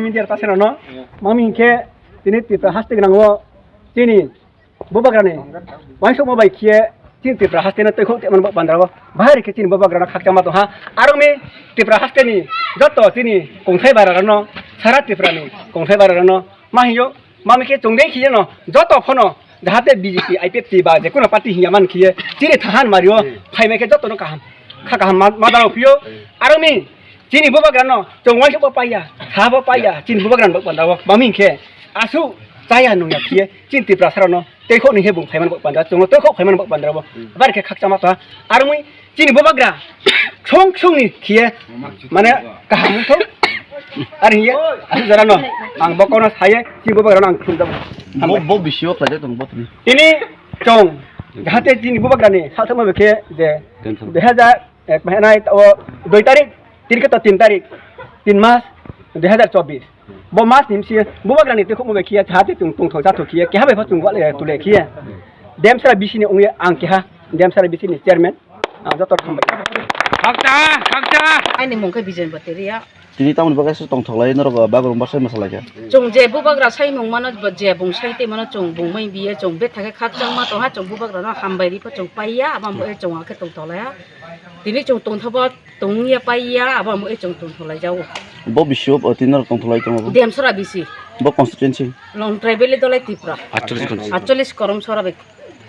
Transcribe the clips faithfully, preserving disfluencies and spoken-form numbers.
Media pasarano, mami hinkhe tini Tripura haste gwnango chini Bubagrani uansukma bai khiye chini Tripura haste no twikhok tongmani bo bandra o. Bahai rikhe chini Bubagrano khakchangma tongha. Aroni Tripura haste ni joto chini kongthai bara rano sara Tripura ni kongthai bara rano ma hiyo mami khe chongdei khiye no joto phono jahate B J P, I P F T ba je kuno party hiya man khiye chini thahan mario phaimai khe joto no kaham kha kaham ma dao phiyo. Aroni chini Bubagrano chong uansukma paiya, sabo paiya, chini Bubagrano bandra o. Mami hinkhe asu chaya nungya khiye chini Tripura sarano teikhok ni he bung phaimani bo bandra, chwngno teikhok phaimani bo bandra bo. Hmm. Bar khe khakchangma tongha. Aroni chini Bubagra song song ni khiye mane kaham wngthok. Ar hiye asu jora no ang bo kono saye chini Bubagrano ang khulum jago. Bo, bo bisio khlai tong bo tini. Tini chong jahate chini Bubagrani sathakma khe je Tension. Dui hazar, eh, mahnai o dui tarik, tini khe to tin tarik, tin mas, dui hazar chobbish. Bo mas ni bisi Bubagrani teikhokma bai khiya, jahate chwng tongthok jathok khiya, keha bai pha chwng wale tule khiya. Demsara bisi ni ongya ang keha, Demsara bisi ni chairman, ang joto hambai. Khakcha, khakcha. Aini mung khe Bijoy Bateria. Tini tamoni bagwi se tongthok lai norok bagrum bwsai mwsa lai kha. Chwng je Bubagra sai mung mano, je bung sai tei mano, chwng bung mai biye, chwng bethak khe khakchangma tongha, chwng Bubagrano hambai ri pha chwng paiya, abo wngbo e chwng akhe tongthok lai ha. Tini chwng tongthok bo tongya paiya, abo wngbo e chwng tongthok lai jao. Bo bisio, o, tini norok tongthok lai tongo bo? Demsora bisi. Bo constituency? Longtrai Valley Dolai Tripura. Atchollish constituency. Atchollish Korom Sora bai.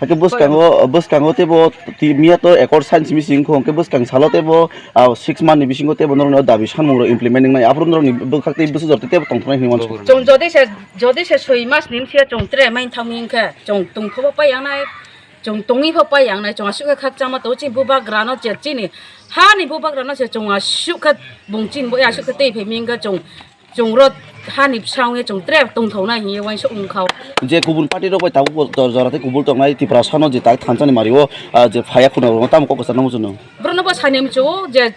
Hakhe bwskango, bwskango teibo ti-, miya to accord sign simi sing kho, hwnkhe bwskang salo teibo, ah, six month ni bisingo teibo norokni o dabi sanmung rok implement wngnai, aphuru norokni bwkhak tei bwswk jor tei teibo tongthoknai hinwi uansukha. Chwng jodi se, jodi se soi mas ni bisi chwng tre main thangmi wngkhe, chwng tongthobo pai yangnai, chwng tongwi pho pai yangnai, chwng aswk khe khakchangma tongo, chini Bubagrano je chini hani Bubagrano se chwng aswk khe bung chini bo aswk khe tei phaimi wngkhe chwng Chwng rw hani bwsa wngwi chwng tre tongthoknai hinwi uansuk wngkha o. Je kubun party rok bai tabuk bo jora tei kubul tongnai Tiprasa no je tak thansa ni mari o, ah, je phaiya khuna rok tamo kok kwchar nang muchung nw. Borok no bo sani muchung o je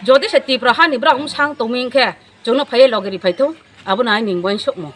jodi se Tipra hani borok bwsang tongwi wngkhe chwng no phaiwi logi ri phaithung abo no aini uansukmung.